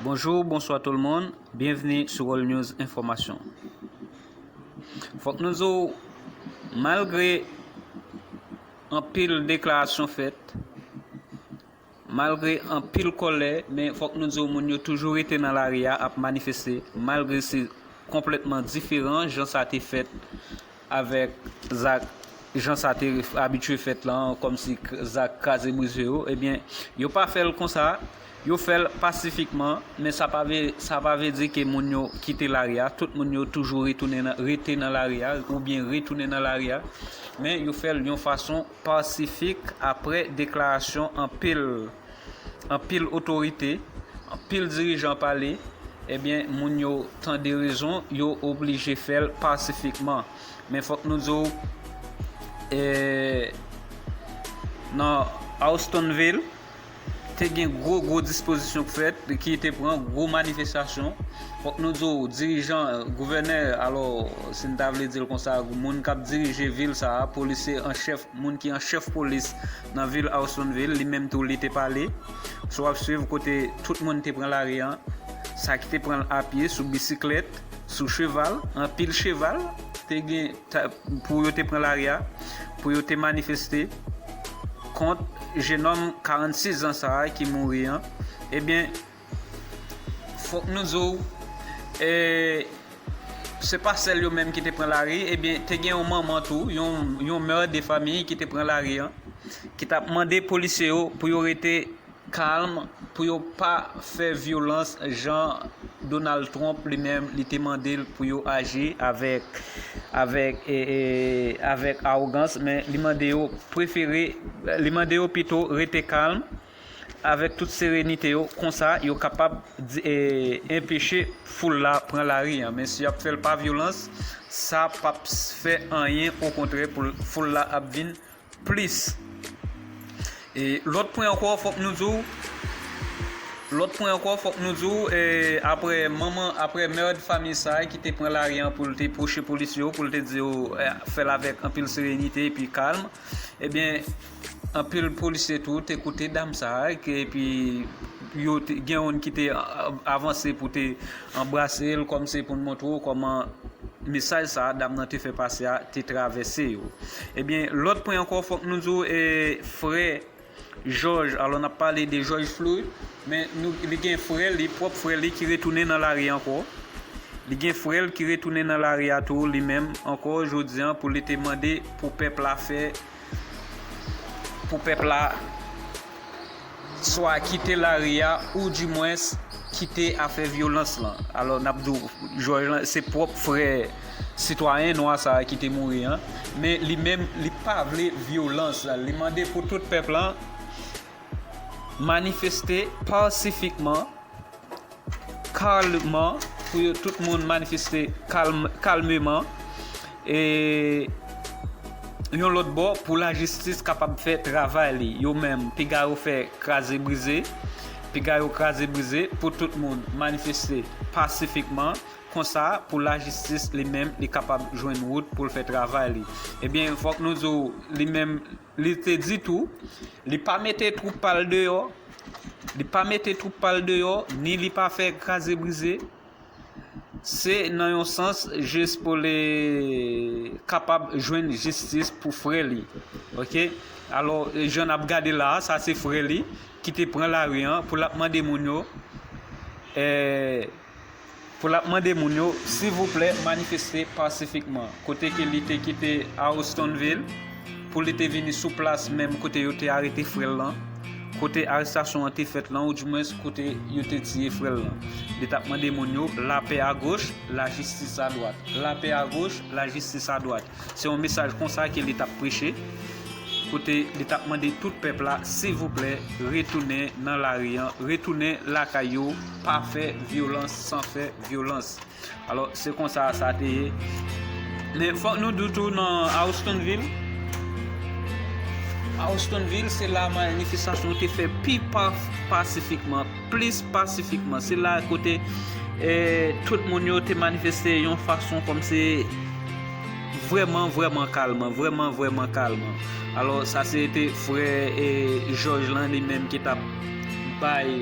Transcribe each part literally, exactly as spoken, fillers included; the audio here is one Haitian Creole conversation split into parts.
Bonjou, bonswa tout moun. Byenvni sou World News Enfòmasyon. Fòk nou di w, malgre anpil deklarasyon fèt, malgre anpil kòlè, men fòk nou di w, moun yo toujou rete nan lari a ap manifeste, malgre se konplètman diferan jan sa te fèt avèk zak, jan sa te abitye fèt lan, kòmsi k-, zak kraze brize yo, ebyen, yo pa fè l konsa, yo fè l pasifikman, men sa pa vle, sa pa vle di ke moun yo kite lari a, tout moun yo toujou retounen nan, rete nan lari a, oubyen retounen nan lari a, men yo fè l yon fason pasifik apre deklarasyon anpil, anpil otorite, anpil dirijan pale, ebyen, moun yo tande rezon, yo oblije fè l pasifikman. Men fòk nou di w, e, nan Houstonville, te gen gwo, gwo dispozisyon k fèt, ki te pran gwo manifestasyon. Fòk nou di w, dirijan, gouvènè, alò, si n ta vle di l konsa, moun k ap dirije vil sa a, polisye an chèf, moun ki an chèf polis nan vil Houstonville, li menm tou, li te pale. Si w ap swiv kote tout moun te pran lari an, sa ki te pran l apye, sou bisiklèt, sou cheval, anpil cheval, te gen ta-, pou yo te pran lari a, pou yo te manifeste kont jenòm karannsis zan sa a ki mouri an, ebyen, fòk nou di w, e, se pa sèl yo menm ki te pran lari, ebyen, te gen yon manman tou, yon, yon mè de famiy ki te pran lari an, ki t ap mande polisye yo pou yo rete kalm, pou yo pa fè vyolans jan Donald Trump li menm li te mande l pou yo aji avèk, avèk, e, e, avèk awogans, men li mande yo prefere, li mande yo pito rete kalm, avèk tout serenite yo, konsa yo kapab di, e, enpeche foul la pran lari an. Men si y ap fè l pa vyolans, sa p ap fè anyen, okontrè, pou foul la ap vin plis. E lòt pwen ankò, fòk nou di w, lòt pwen ankò, fòk nou di w, e, apre manman, apre mè de famiy sa a ki te pran lari an pou l te pwoche polisye yo, pou l te di yo, e, fè l avèk anpil serenite epi kalm, ebyen, anpil polisye tou te koute dam sa a, ke, epi yo te, gen youn ki te, a, avanse pou te anbrase l, kòmsi pou l montre w kòman mesaj sa a dam nan te fè pase a te travèse yo. Ebyen, lòt pwen ankò, fòk nou di w, e, frè Jòj, alò n ap pale de Jòj Floyd, men nou, li gen frè li, pwòp frè li ki retounen nan lari ankò. Li gen frè l ki retounen nan lari a tou, li menm ankò, jodi an, pou li te mande pou pèp la fè, pou pèp la swa kite lari a, oudimwens kite afè vyolans lan. Alò, n ap di w, Jòj lan, se pwòp frè sitwayen nwa sa a ki te mouri an, men li menm, li pa vle vyolans. Li mande pou tout pèp lan manifeste pasifikman, kalman, pou yo tout moun manifeste kalm, kalmeman. E yon lòt bò, pou lajistis kapab fè travay li. Yo menm, piga yo fè kraze brize, piga yo kraze brize pou tout moun manifeste pasifikman. Konsa, pou lajistis li menm, li kapab jwenn wout pou l fè travay li. Ebyen, fòk nou di w, li menm, li te di tou, li pa mete twoup pa l deyò, li pa mete twoup pa l deyò, ni li pa fè kraze brize. Se nan yon sans jis pou li kapab jwenn jistis pou frè li. Oke? Alò, jan n ap gade la a, sa se frè li ki te pran lari an pou l ap mande moun yo, e, pou l ap mande moun yo, silvouplè, manifeste pasifikman. Kote ke li te kite Houstonville, pou li te vini sou plas menm kote yo te arete frè l lan, kote arestasyon an te fèt lan, oudimwens kote yo te tiye frè l lan. Li t ap mande moun yo, lapè agoch, lajistis adwat. Lapè agoch, lajistis adwat. Se yon mesaj konsa ke li t ap preche, kote li t ap mande tout pèp la, silvouplè, retounen nan lari an, retounen lakay yo, pa fè vyolans san fè vyolans. Alò, se konsa sa te ye. Men fòk nou di w tou nan Houstonville, Houstonville, se la manifestasyon te fè pi pa-, pasifikman, plis pasifikman. Se la kote, e, tout moun yo te manifeste yon fason kòmsi vrèman, vrèman kalman, vrèman, vrèman kalman. Alò, sa se te frè, e, Jòj lan, li menm ki t ap bay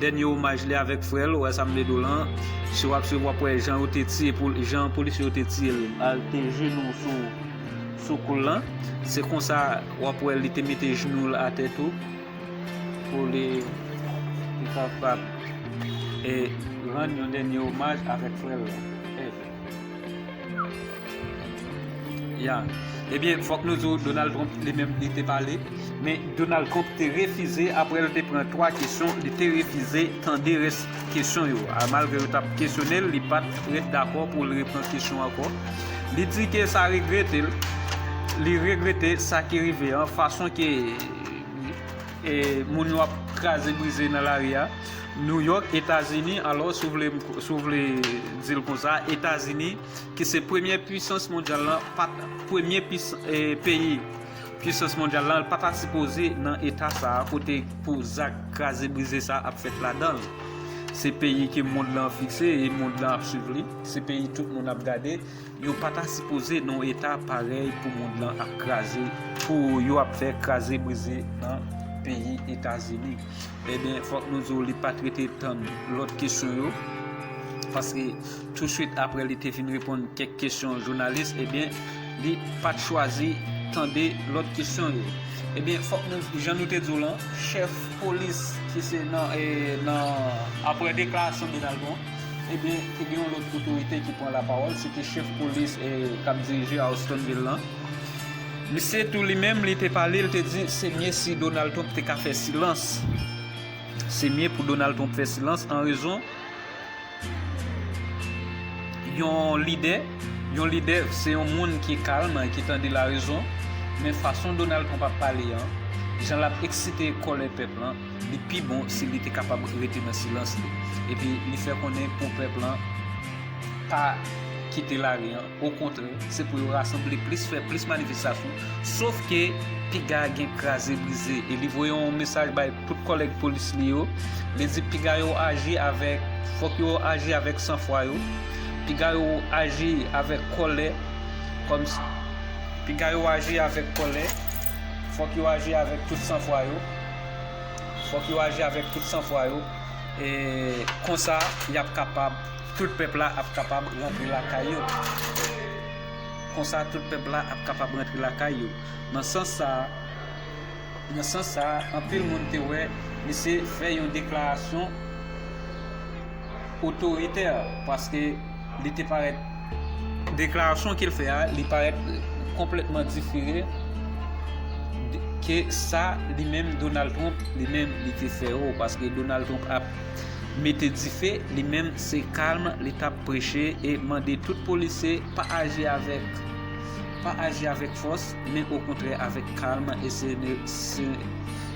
dènye omaj li avèk frè l, ou wè sa m vle di w lan. Si w ap swiv, w ap wè jan yo te tiye pou, jan polisye yo te tiye l, al te jenou sou, sou kou l lan. Se konsa w ap wè li te mete jenou l atè tou pou li, li kapab, e, rann yon dènye omaj avèk frè l lan. E, Ya. Ebyen, fòk nou di w, Donald Trump li menm, li te pale. Men Donald Trump te refize, apre l te pran twa kesyon, li te refize tande rès kesyon yo. A, malgre yo t ap kesyone l, li pa t ret dakò pou l reprann kesyon ankò. Li di ke sa regrete l, li regrete sa ki rive an, fason ke, e, moun yo ap kraze brize nan lari a. Nouyòk, Etazini, alò, si w vle, si w vle di l konsa, Etazini, ki se premye pwisans mondyal lan, pa t, premye pwis-, e, peyi pwisans mondyal lan, pa ta sipoze nan eta sa a, kote pou zak kraze brize sa ap fèt ladan l. Se peyi ke mond lan fikse e mond lan ap swiv li. Se peyi tout moun ap gade. Yo pa ta sipoze nan yon eta parèy pou mond lan ap kraze, pou yo ap fè kraze brize nan peyi Etazini. Ebyen, fòk nou di w, li pa t rete tann lòt kesyon yo, paske touswit apre li te fin reponn kèk kesyon jounalis, ebyen, li pa t chwazi tande lòt kesyon yo. Ebyen, fòk nou, jan nou te di w lan, chèf polis ki se nan, e, nan, apre deklarasyon Donald Trump, ebyen, te gen yon lòt otorite ki pran lapawòl, se te chèf polis, e, k ap dirije Houstonville lan. Misye tou li menm, li te pale, li te di se mye si Donald Trump te ka fè silans. Se mye pou Donald Trump fè silans an rezon yon lidè, yon lidè se yon moun ki kalm, ki tande larezon, men fason Donald Trump ap pale an, jan l ap eksite kòlè pèp lan, li pi bon si li te kapab rete nan silans li. Epi li fè konnen pou pèp lan pa kite lari an. Okontrè, se pou yo rasanble plis, fè plis manifestasyon. Sof ke piga gen kraze brize. E li voye yon mesaj bay tout kòlèg polis li yo. Li di piga yo aji avèk, fòk yo aji avèk sanfwa yo. Piga yo aji avèk kòlè. Kòmsi, piga yo aji avèk kòlè. Fòk yo aji avèk tout sanfwa yo. Fòk yo aji avèk tout sanfwa yo. E konsa, y ap kapab, tout pèp la ap kapab rantre lakay yo. Konsa, tout pèp la ap kapab rantre lakay yo. Nan sans sa, nan sans sa, anpil moun te wè misye fè yon deklarasyon otoritè, paske li te parèt, deklarasyon ke l fè a, li parèt konplètman difere de, ke sa li menm Donald Trump, li menm li te fè yo, paske Donald Trump ap mete dife, li menm se kalm li t ap preche e mande tout polisye pa aji avèk, pa aji avèk fòs, men okontrè avèk kalm e sene-, se-,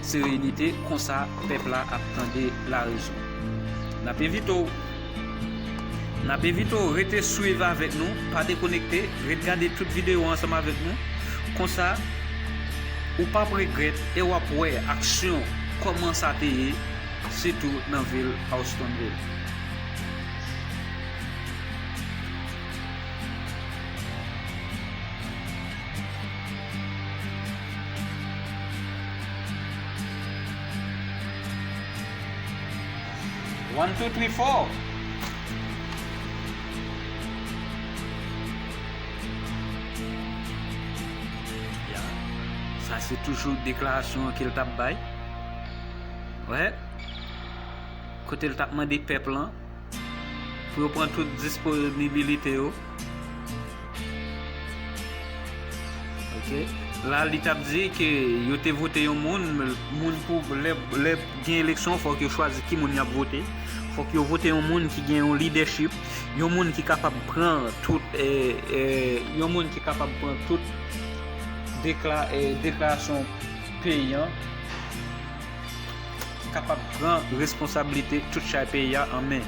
serenite, konsa pèp la ap tande larezon. N ap envite w, n ap envite w rete swiv avèk nou, pa dekonekte, ret gade tout videyo ansanm avèk nou. Konsa, ou p ap regrèt e w ap wè aksyon kòman sa te ye, sitou nan vil Houstonville. One, two, three, four. Ya. Sa se toujou deklarasyon ke l t ap bay. Wè. Kote l t ap mande pèp lan pou yo pran tout disponibilite yo. Ok. La, li t ap di ke yo te vote yon moun, moun pou lè, lè gen eleksyon, fòk yo chwazi ki moun y ap vote. Fòk yo vote yon moun ki gen yon lidèchip, yon moun ki kapab pran tout, eh, eh, yon moun ki kapab pran tout dekla-, eh, deklarasyon peyi an, ki kapab pran responsablite tout chay peyi a an men.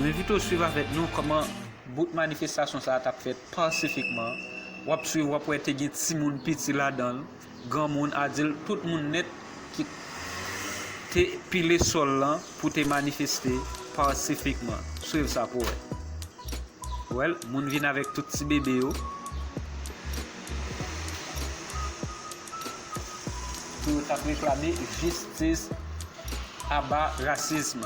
Nou envite w swiv avèk nou kòman bout manifestasyon sa a t ap fèt pasifikman. W ap swiv, w ap wè te gen timoun piti ladan l, granmoun, adilt, tout moun nèt ki te pile sòl lan pou te manifeste pasifikman. Swiv sa pou wè. Wè l, moun vin avèk tout ti bebe yo. Pou yo t ap reklame jistis Aba rasism.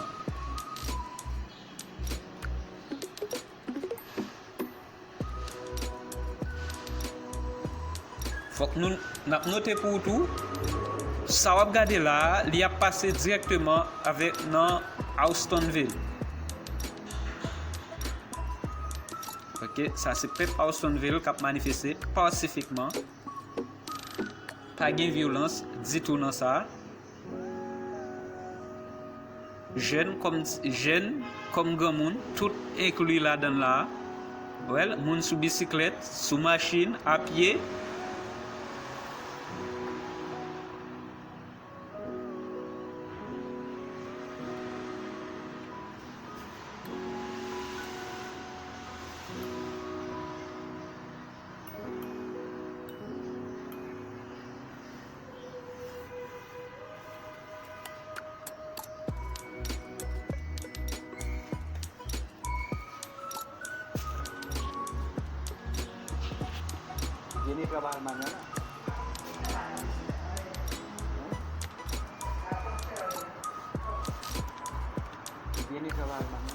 Fòk nou, n ap note pou ou tou, sa w ap gade la a, li ap pase dirèkteman avèk nan Houstonville. Ok, sa se pèp Houstonville k ap manifeste pasifikman. Pa gen vyolans ditou nan sa. Jèn kòm, jèn kòm granmoun, tout enkli ladan l la a. Wè l, moun sou bisiklèt, sou machin, a pye. Viene trabajar mañana. Viene trabajar mañana.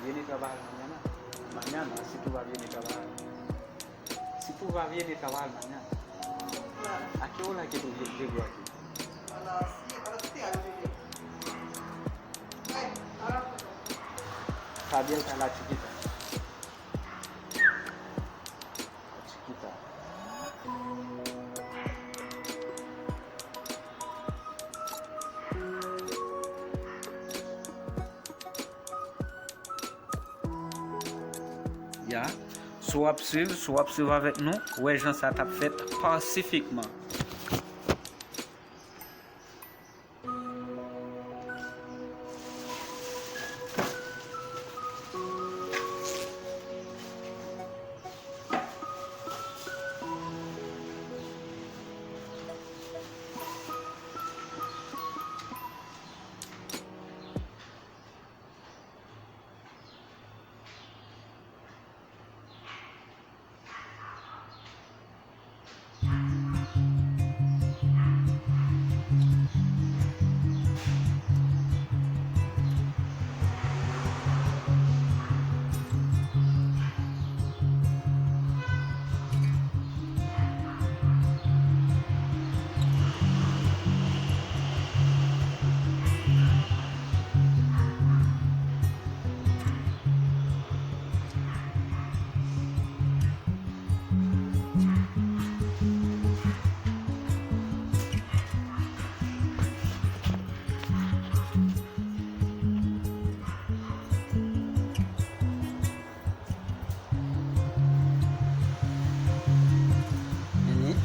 Viene trabajar mañana. Mañana, si tú vas, viene trabajar. Si tú vas, viene trabajar mañana. ¿A qué hora que tú lle-, llegó aquí? Está abierta la chiquita. La chiquita. Ya. Si w ap swiv, si w ap swiv avèk nou, wè jan sa t ap fèt pasifikman.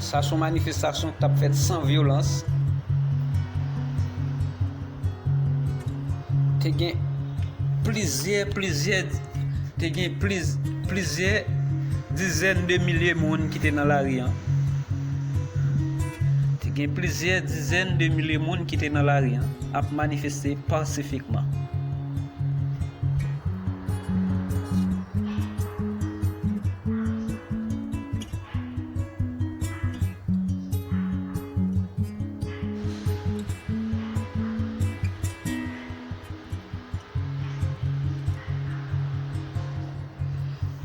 Sa se yon manifestasyon ki t ap fèt san vyolans. Te gen plizyè, plizyè, te gen pliz-, plizyè dizèn de milye moun ki te nan lari a. Te gen plizyè dizèn de milye moun ki te nan lari a, ap manifeste pasifikman.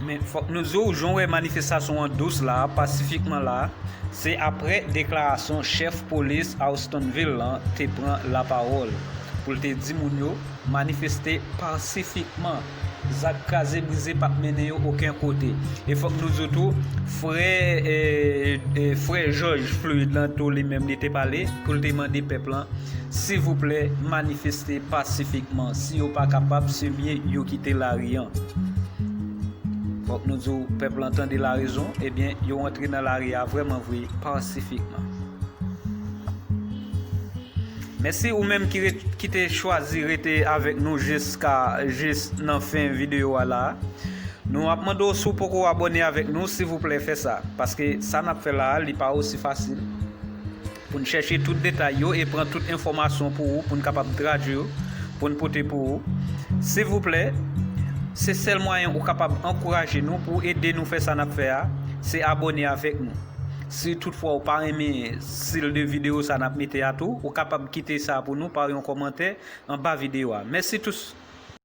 Men, fòk nou di w, jan w wè manifestasyon an dous la, pasifikman la, se aprè deklarasyon chèf polis Houstonville lan te pran lapawòl pou l te di moun yo manifeste pasifikman. Zak kraze brize p ap mennen yo okenn kote. E fòk nou di w tou, frè, e, e, frè George Floyd lan tou, li menm, li te pale pou l te mande pèp lan, silvouplè, manifeste pasifikman. Si yo pa kapab, se mye yo kite lari an. Fòk nou di w, pèp lan tande larezon, ebyen, yo antre nan lari a vrèman vre, pasifikman. Mèsi ou menm ki ret-, ki te chwazi rete avèk nou jiska, jis nan fen videyo a la. Nou ap mande w, si w poko abòne avèk nou, silvouplè fè sa, paske sa n ap fè la a, li pa osi fasil. Pou n chèche tout detay yo e pran tout enfòmasyon pou ou, pou n kapab tradui yo, pou n pote pou ou. Silvouplè, se sèl mwayen ou kapab ankouraje nou pou ede nou fè sa n ap fè a, se abòne avèk nou. Si toutfwa ou pa renmen stil de videyo sa n ap mete a tou, ou kapab kite sa pou nou pa yon kòmantè anba videyo a. Mèsi tous.